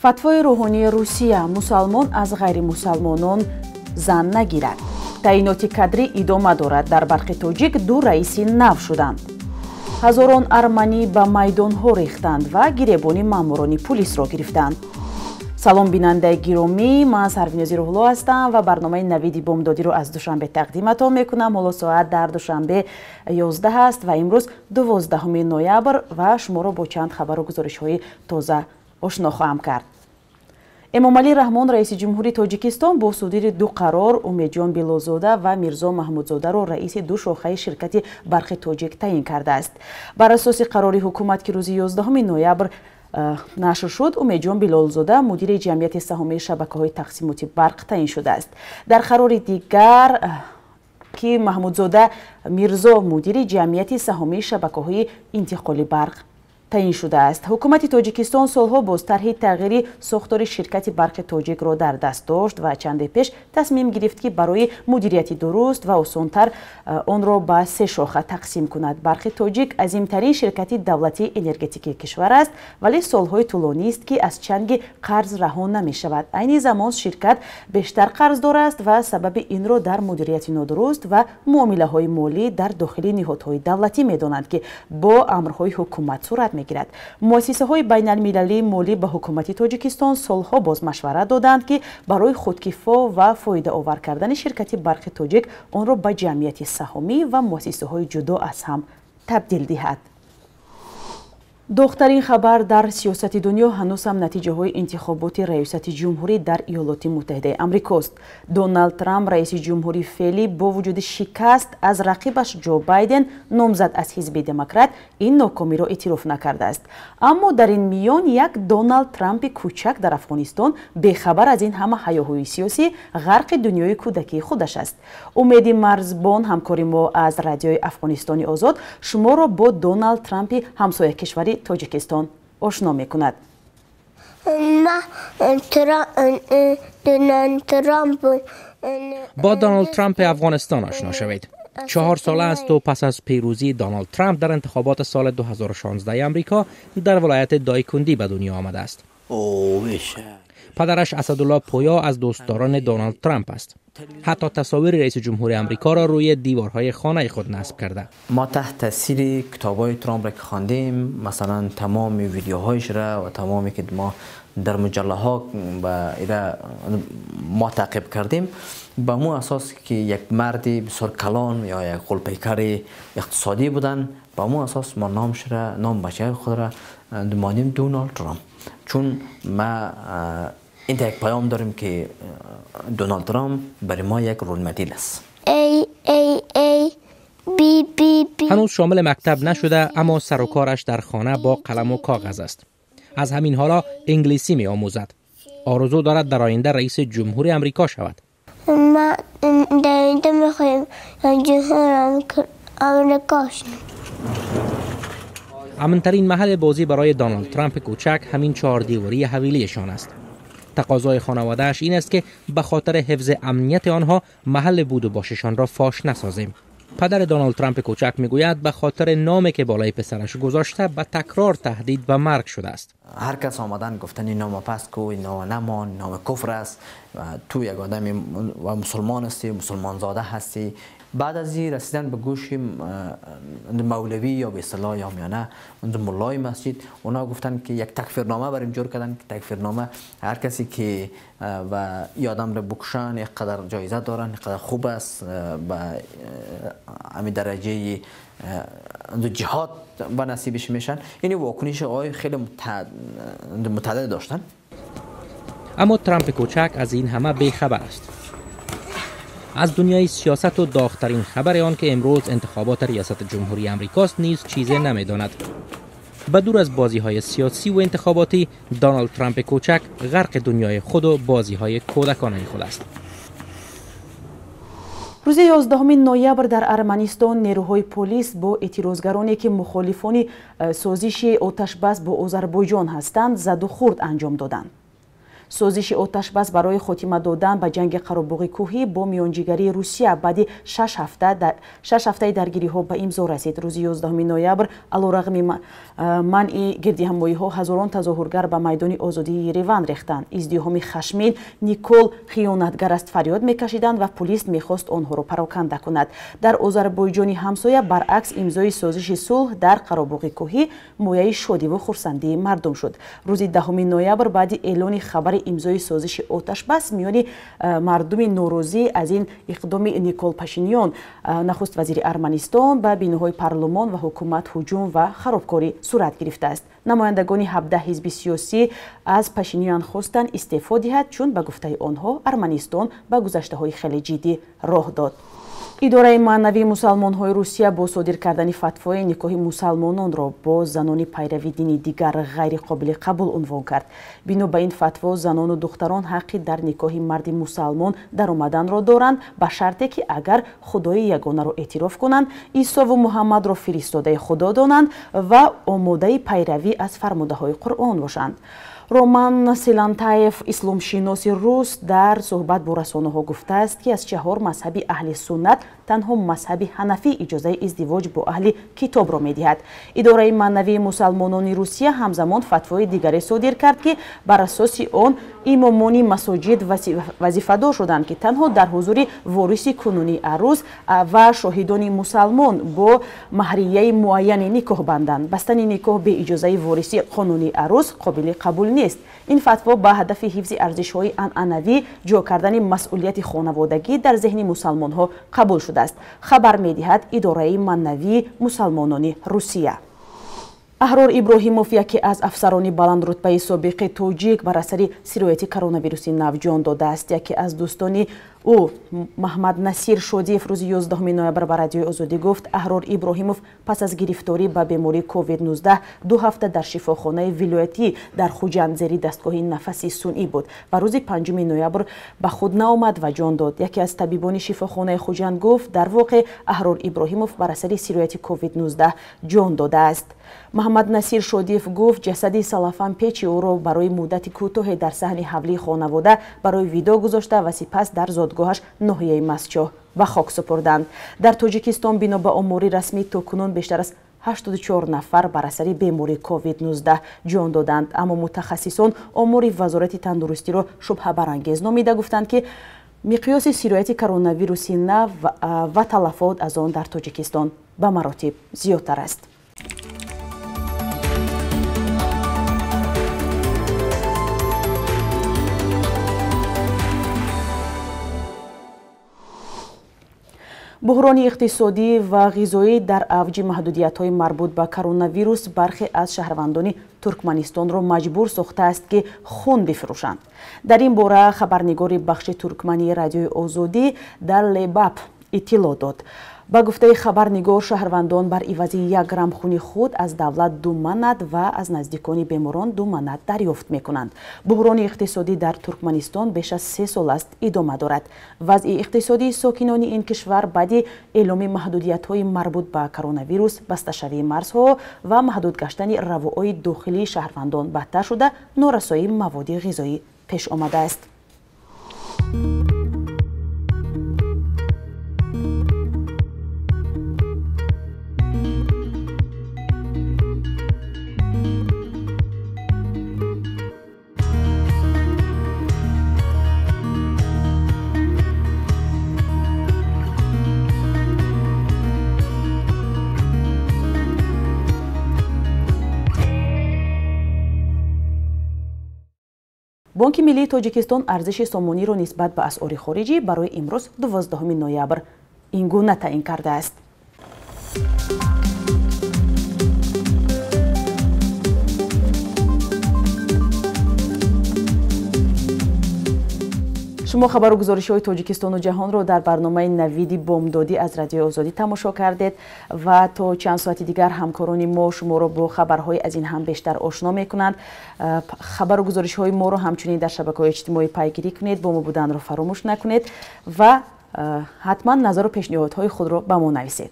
Фатвои рӯҳонии Русия: мусалмон аз ғайримусалмонон зан нагирад. Таъиноти кадрӣ идома дорад. Дар Барқи Тоҷик ду раиси нав шуданд. Ҳазорон арманӣ ба майдонҳо рехтанд ва гиребони маъмурони пулисро гирифтанд. Салом, бинандаи гиромӣ, ман Сарвинози Рӯҳулло ҳастам ва барномаи Навиди бомдодиро аз Душанбе тақдиматон мекунам. Ҳоло соат дар Душанбе 11 аст ва имрӯз 12 ноябр ва шуморо бо чанд хабару гузоришҳои тоза ошно хоҳам кард. Эмомалӣ Раҳмон, раиси ҷумҳури Тоҷикистон, бо судири ду қарор Умедҷон Билолзода ва Мирзо Маҳмудзодаро раиси ду шохаи ширкати Барқи Тоҷик таъин кардааст. Бар асоси қарори ҳукумат, ки рӯзи 11 ноябр нашр шуд, Умедҷон Билолзода мудири ҷамъияти саҳомии шабакаҳои тақсимоти барқ таъин шудааст. Дар қарори дигар ки Маҳмудзода Мирзо мудири ҷамъияти саҳомии шабакаҳои интиқоли барқ таъин шудааст. Ҳукумати Тоҷикистон солҳо боз тарҳи тағйири сохтори ширкати Барқи Тоҷикро дар даст дошт ва чанде пеш тасмим гирифт, ки барои мудирияти дуруст ва осонтар онро ба се шоха тақсим кунад. Барқи Тоҷик азимтарин ширкати давлатии энергетикии кишвар аст, вале солҳои тӯлонист, ки аз чанги қарз раҳо намешавад. Айни замон ширкат бештар қарздор аст ва сабаби инро дар мудирияти нодуруст ва муомилаҳои молӣ дар дохили ниҳодҳои давлатӣ медонанд, ки бо амрҳои ҳукумат сурат мегирад. Муассисаҳои байналмилалии молӣ ба ҳукумати Тоҷикистон солҳо боз машварат доданд, ки барои худкифо ва фоидаовар кардани ширкати Барқи Тоҷик онро ба ҷамъияти саҳомӣ ва муассисаҳои ҷудо аз ҳам табдил диҳад. Доғтарин хабар дар сиёсати дунё ҳанӯз ҳам натиҷаҳои интихоботи раёсати ҷумҳурӣ дар Иёлоти Муттаҳидаи Амрикост. Доналд Трамп, раиси ҷумҳури феълӣ, бо вуҷуди шикаст аз рақибаш Ҷо Байден, номзад аз ҳизби Демократ, ин нокомиро эътироф накардааст. Аммо дар ин миён як Доналд Трампи кӯчак дар Афғонистон бехабар аз ин ҳама ҳаёҳӯи сиёсӣ ғарқи дунёи кӯдакии худаш аст. Умеди Марзбон, ҳамкори мо аз Радиои Афғонистони Озод, шуморо бо Доналд Трампи ҳамсоякишвари Тоҷикистон ошно мекунад. با دونالد ترامپ افغانستان آشنا شوید. 4 ساله است و پس از پیروزی دونالد ترامپ در انتخابات سال 2016 امریکا در ولایت دایکندی به دنیا آمده است. پدرش اسدالله پویا از دوستداران دونالد ترامپ است. حتی تصاویر رئیس جمهور امریکا را روی دیوارهای خانه خود نصب کرده. ما تحت تاثیر کتاب‌های ترامپ را که خواندیم، مثلا تمام ویدیوهایش را و تمامی که ما در مجله ها ما تعقیب کردیم، به مو اساس که یک مرد بسیار کلان یا یک غول‌پیکر اقتصادی بودن، به مو اساس ما نامش را، نام بچه خود را مانیم دونالد ترامپ. چون ما این یک پیام داریم که دونالد ترامپ برای ما یک رول مدل است. A A A B B B. هنوز شامل مکتب نشده، اما سر و کارش در خانه با قلم و کاغذ است. از همین حالا انگلیسی می آموزد. آرزو دارد در آینده رئیس جمهور امریکا شود. ما در آینده می‌خوایم جمهور آمریکا شویم. امن‌ترین محل بازی برای دونالد ترامپ کوچک همین 4 دیواری حویلیشان است. تقاضای خانواده‌اش این است که به خاطر حفظ امنیت آنها محل بود و باششان را فاش نسازیم. پدر دونالد ترامپ کوچک میگوید به خاطر نامی که بالای پسرش گذاشته به تکرار تهدید به مرگ شده است. هر کس آمدن گفتن این نام پس کو، این نام نمان، نام کفر است، تو یک آدم و مسلمان هستی، مسلمان زاده هستی. بعد از این رسیدن به گوش مولوی یا به اصطلاح یا میانه ملای مسجد، اونا گفتن که یک تکفیرنامه بریم جور کردن که تکفیرنامه هر کسی که و یادم رو بکشن یک قدر جایزه دارن، یک قدر خوب است، به همین درجه جهاد به نصیبش میشن. یعنی واکنش آقای خیلی متعدد داشتن. اما ترامپ کوچک از این همه بیخبر است. از دنیای سیاست و داغ‌ترین خبر آن که امروز انتخابات ریاست جمهوری امریکاست نیز چیزی نمیداند. به دور از بازی‌های سیاسی و انتخاباتی، دونالد ترامپ کوچک غرق دنیای خود و بازی‌های کودکانه خود است. Рӯзи 11 ноябр дар Арманистон нерӯҳои полис бо эътирозгароне, ки мухолифони созиши оташбас бо Озарбойҷон ҳастанд, заду хурд анҷом доданд. Созиши оташбас барои хотима додан ба ҷанги Қаробоғи кӯҳӣ бо миёнҷигарии Русия баъди 6 ҳафтаи даргириҳо ба имзо расид. Рӯзи 11 ноябр алорағми манъи гирдиҳамоиҳо ҳазорон тазоҳургар ба майдони озодии Ереван рехтанд. Издиҳоми хашмин «Никол хиёнатгар аст» фарёд мекашиданд ва пулис мехост онҳоро пароканда кунад. Дар Озарбойҷони ҳамсоя баръакс имзои созиши сулҳ дар Қаробоғи кӯҳӣ мояи шодиву хурсандии мардум шуд. Рӯзи 10 ноябр баъди эълони хабари имзои созиши оташбас миёни мардуми норозӣ аз ин иқдоми Никол Пашинян, нахуст вазири Арманистон, ба биноҳои парлумон ва ҳукумат ҳуҷум ва харобкорӣ сурат гирифтааст. Намояндагони 17 ҳизби сиёсӣ аз Пашинян хостанд истеъфо диҳад, чун ба гуфтаи онҳо Арманистон ба гузаштаҳои хеле ҷиддӣ роҳ дод. Идораи маънавии мусалмонҳои Русия бо содир кардани фатвои никоҳи мусалмононро бо занони пайрави дини дигар ғайриқобили қабул унвон кард. Бино ба ин фатво, занону духтарон ҳаққи дар никоҳи марди мусалмон даромаданро доранд, ба шарте ки агар Худои ягонаро эътироф кунанд, Исову Муҳаммадро фиристодаи Худо донанд ва омодаи пайравӣ аз фармудаҳои Қуръон бошанд. Роман Силантаев, исломшиноси рус, дар суҳбат бо расонаҳо гуфтааст, ки аз 4 мазҳаби аҳли суннат танҳо мазҳаби ҳанафӣ иҷозаи издивоҷ бо аҳли китобро медиҳад. Идораи маънавии мусалмонони Русия ҳамзамон фатвои дигаре содир кард, ки бар асоси он имомони масоҷид вазифадор шуданд, ки танҳо дар ҳузури вориси кунунии арӯс ва шоҳидони мусалмон бо маҳрияи муайяне никоҳ банданд. Бастани никоҳ бе иҷозаи вориси қонунии арӯс қобили қабул нест. Ин фатво ба ҳадафи ҳифзи арзишҳои анъанавӣ, ҷо кардани масъулияти хонаводагӣ дар зеҳни мусалмонҳо қабул шудааст, хабар медиҳад идораи маънавии мусалмонони Русия. Аҳрор Иброҳимов, яке аз афсарони баландрутбаи собиқи тоҷик, бар асари сирояти коронавируси нав ҷон додааст. Яке аз дӯстони ӯ, Маҳмад Насир Шодиев, рӯзи 11 ноябр ба Радиои Озодӣ гуфт, Аҳрор Иброҳимов пас аз гирифторӣ ба бемории COVID-19 2 ҳафта дар шифохонаи вилоятӣ дар Хуҷанд зери дастгоҳи нафаси сунъӣ буд ва рӯзи 5 ноябр ба худ наомад ва ҷон дод. Яке аз табибони шифохонаи Хуҷанд гуфт, дар воқеъ Аҳрор Иброҳимов бар асари сирояти COVID-19 ҷон додааст. Маҳмад Насир Шодиев гуфт, ҷасади салафан печи ӯро барои муддати кӯтоҳе дар саҳни ҳавлии хонавода барои видо гузошта ва сипас дар зодгоҳаш ноҳияи Мастчоҳ ба хок супурданд. Дар Тоҷикистон бино ба омори расмӣ то кунун бештар аз 84 нафар бар асари бемории COVID-19 ҷон доданд. Аммо мутахассисон омори Вазорати тандурустиро шубҳабарангез номида гуфтанд, ки миқёси сирояти коронавируси нав ва талафот аз он дар Тоҷикистон ба маротиб зиёдтар аст. Буҳрони иқтисодӣ ва ғизоӣ дар авҷи маҳдудиятҳои марбут ба коронавирус бархе аз шаҳрвандони Туркманистонро маҷбур сохтааст, ки хун бифурӯшанд. Дар ин бора хабарнигори бахши туркмании Радиои Озодӣ дар Лебаб иттилоъ дод. Ба гуфтаи хабарнигор, шаҳрвандон бар ивази 1 грамм хуни худ аз давлат 2 манат ва аз наздикони беморон 2 манат дарёфт мекунанд. Буҳрони иқтисодӣ дар Туркманистон беш аз 3 сол аст идома дорад. Вазъи иқтисодии сокинони ин кишвар баъди эъломи маҳдудиятҳои марбут ба коронавирус, басташавии марзҳо ва маҳдуд гаштани равоои дохилии шаҳрвандон бадтар шуда, норасоии маводи ғизоӣ пеш омадааст. Бонки миллии Тоҷикистон арзиши сомониро нисбат ба асъори хориҷӣ барои имрӯз 12 ноябр ин гуна таъин кардааст. Шумо хабару гузоришҳои Тоҷикистону ҷаҳонро дар барномаи Навиди бомдодӣ аз Радиои Озодӣ тамошо кардед ва то чанд соати дигар ҳамкорони мо шуморо бо хабарҳои аз ин ҳам бештар ошно мекунанд. Хабару гузоришҳои моро ҳамчунин дар шабакаҳои иҷтимоӣ пайгирӣ кунед, бо мо буданро фаромӯш накунед ва ҳатман назару пешниҳодҳои худро ба мо нависед.